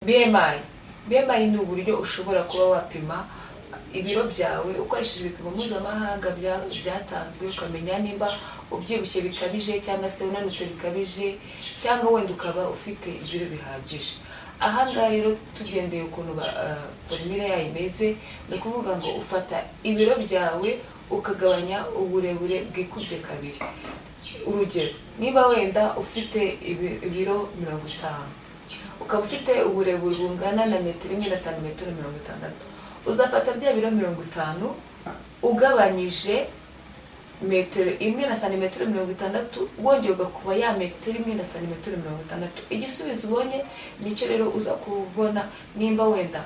BMI. BMI ni uburyo ushobora kuba wapima ibiro byawe ukoresheje ibipimo mpuzamahanga byatanzwe, ukamenya nimba ubyibushye bikabije cyangwa se unanutse bikabije, cyangwa wenda ukaba ufite ibiro bihagije. Aha ngaha rero, tugendeye ukuntu formule yayo imeze, ni ukuvuga ngo ufata ibiro byawe ukagabanya uburebure bwikubye kabiri. Urugero, niba wenda ufite ibiro 50, ukaba ufite uburebure bungana na metero 1 na santimetero 60, uzafata bya biro 50 ugabanyije metero 1 na santimetero 60, wongeye ugakuba ya metero 1 na santimetero 60. Igisubizo ubonye nicyo rero uza kubona nimba wenda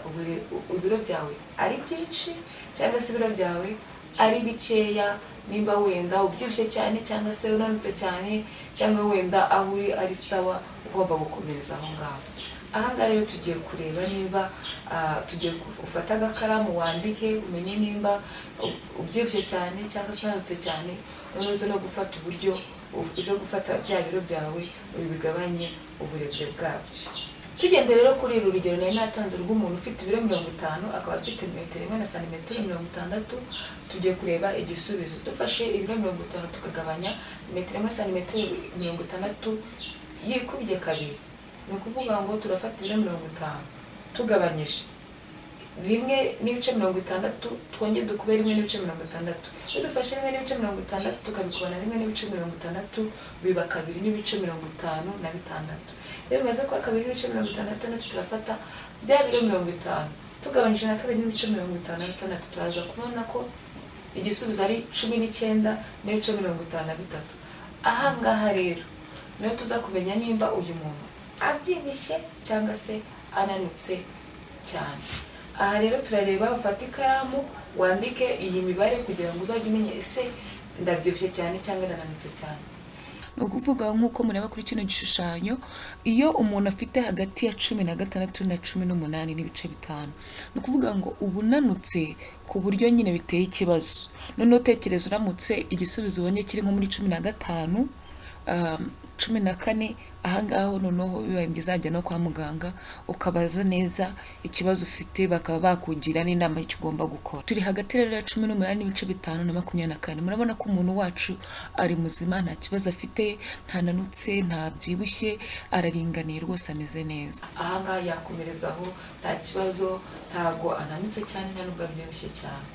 ibiro byawe ari byinshi cyangwa se ibiro byawe ari bikeya, nimba wenda ubyibushye cyane cyangwa se unanutse cyane, cyangwa wenda aho uri ari sawa, ugomba gukomereza aho ngaho. Aha ngaha rero tugiye kureba niba tugiye ufate agakaramu wandike, umenye nimba ubyibushye cyane cyangwa se unanutse cyane. Noneho uze no gufata uburyo uze gufata bya biro byawe ubigabanye uburebure bwabyo. Tugende rero kuri uru rugero nari natanze rw'umuntu ufite ibiro 50, akaba afite metero 1 na santimetero 60. Tugiye kureba igisubizo. Dufashe ibiro 50 tukagabanya metero 1 santimetero 60 yikubye kabiri, ni ukuvuga ngo turafata ibiro 50 tugabanyije 1.60, twongere dukube 1.60. Iyo dufashe 1.60 tukabikuba na 1.60, biba 2.56. Iyo bimaze kuba 2.56, turafata bya biro 50 tugabanyije na 2.56, turaza kubona ko igisubizo ari 19.53. Aha ngaha rero niho tuza kumenya nimba uyu muntu abyibushye cyangwa se ananutse cyane. Aha rero turareba, ufate ikaramu wandike iyi mibare kugira ngo uzajye umenya: ese ndabyibushye cyane cyangwa ndananutse cyane? Ni ukuvuga, nk'uko mureba kuri kino gishushanyo, iyo umuntu afite hagati ya 16 na 18.5, ni ukuvuga ngo uba unanutse ku buryo nyine biteye ikibazo. Noneho utekereza uramutse igisubizo ubonye kiri nko muri 15, 14, ahangaho noneho bibaye byiza wajya no kwa muganga ukabaza neza ikibazo ufite, bakaba bakugira n'inama y'icyo ugomba gukora. Turi hagati rero ya 18.5 na 24. Murabona ko umuntu wacu ari muzima, nta kibazo afite, ntananutse, ntabyibushye, araringaniye rwose, ameze neza. Ahangaha yakomerezaho, nta kibazo, ntabwo ananutse cyane, nta nubwo abyibushye cyane.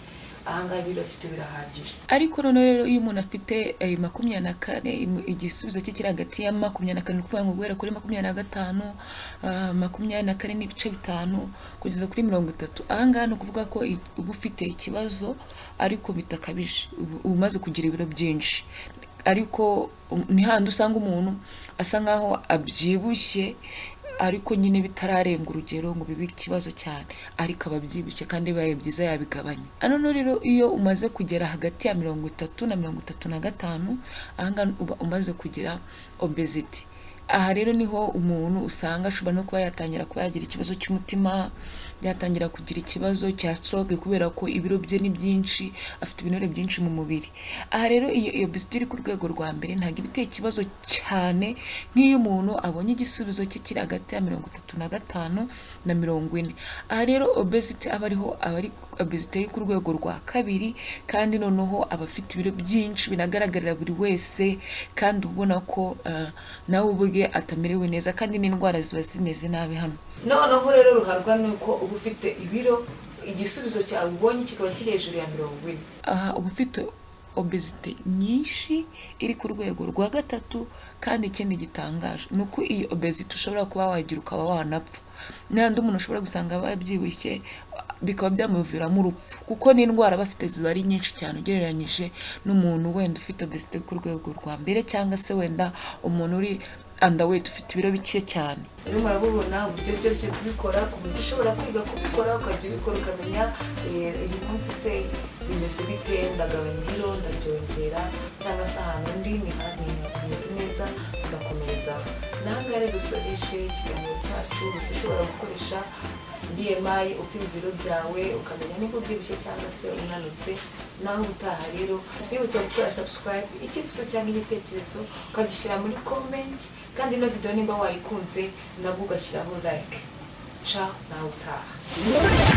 Ahangaha ibiro afite birahagije. Ariko noneho rero iyo umuntu afite 24, igisubizo cye kiri hagati ya 24, ni ukuvuga ngo guhera kuri 25, 24.5 kugeza kuri 30, ahangaha ni ukuvuga ko uba ufite ikibazo ariko bidakabije. Uba umaze kugira ibiro byinshi, ariko ni handi usanga umuntu asa nkaho abyibushye, ariko nyine bitararenga urugero ngo bibe ikibazo cyane, ariko aba abyibushye kandi bibaye byiza yabigabanya. Hano rero iyo umaze kugera hagati ya 30 na 35, ahangaha uba umaze kugira obesity. Aha rero niho umuntu usanga ashobora no kuba yatangira kuba yagira ikibazo cy'umutima, yatangira kugira ikibazo cya stroke, kubera ko ibiro bye ni byinshi, afite ibinure byinshi mu mubiri. Aha rero iyo obesity iri ku rwego rwa mbere ntabwo iba iteye ikibazo cyane nk'iyo umuntu abonye igisubizo cye kiri hagati ya 35 na 40. Aha rero obesity aba ariho, aba ari obesity iri ku rwego rwa kabiri, kandi noneho aba afite ibiro byinshi binagaragarira buri wese, kandi ubona ko nawe ubwe atamerewe neza, kandi n'indwara ziba zimeze nabi hano. Noneho rero ruharwa ni uko uba ufite ibiro, igisubizo cyawe ubonye kikaba kiri hejuru ya 40. Aha uba ufite obésité nyinshi iri ku rwego rwa gatatu. Kandi ikindi gitangaje ni uko iyi obésité ushobora kuba wagira ukaba wanapfa. N'andi umuntu ushobora gusanga aba yabyibushye bikaba byamuviramo urupfu, kuko n'indwara bafite ziba ari nyinshi cyane ugereranyije n'umuntu wenda ufite obésité ku rwego rwa mbere, cyangwa se wenda umuntu uri underweight, ufite ibiro bike cyane. Rero murabubona uburyo byoroshye kubikora, ku buryo ushobora kwiga kubikora, ukajya ubikora ukamenya uyu munsi se bimeze bite? Ndagabanya ibiro, ndabyongera, cyangwa se ahantu ndi ni hameze neza, ndakomerezaho? Naha rero dusoreje ikiganiro cyacu, uburyo ushobora gukoresha BMI upima ibiro byawe, ukamenya niba ubyibushye cyangwa se unanutse. Naho ubutaha rero, bibutsa gukora subscribe, icyifuzo cyangwa igitekerezo ukagishyira muri comment, kandi ino video nimba wayikunze nabwo ugashyiraho like. Ciao, nawe utaha.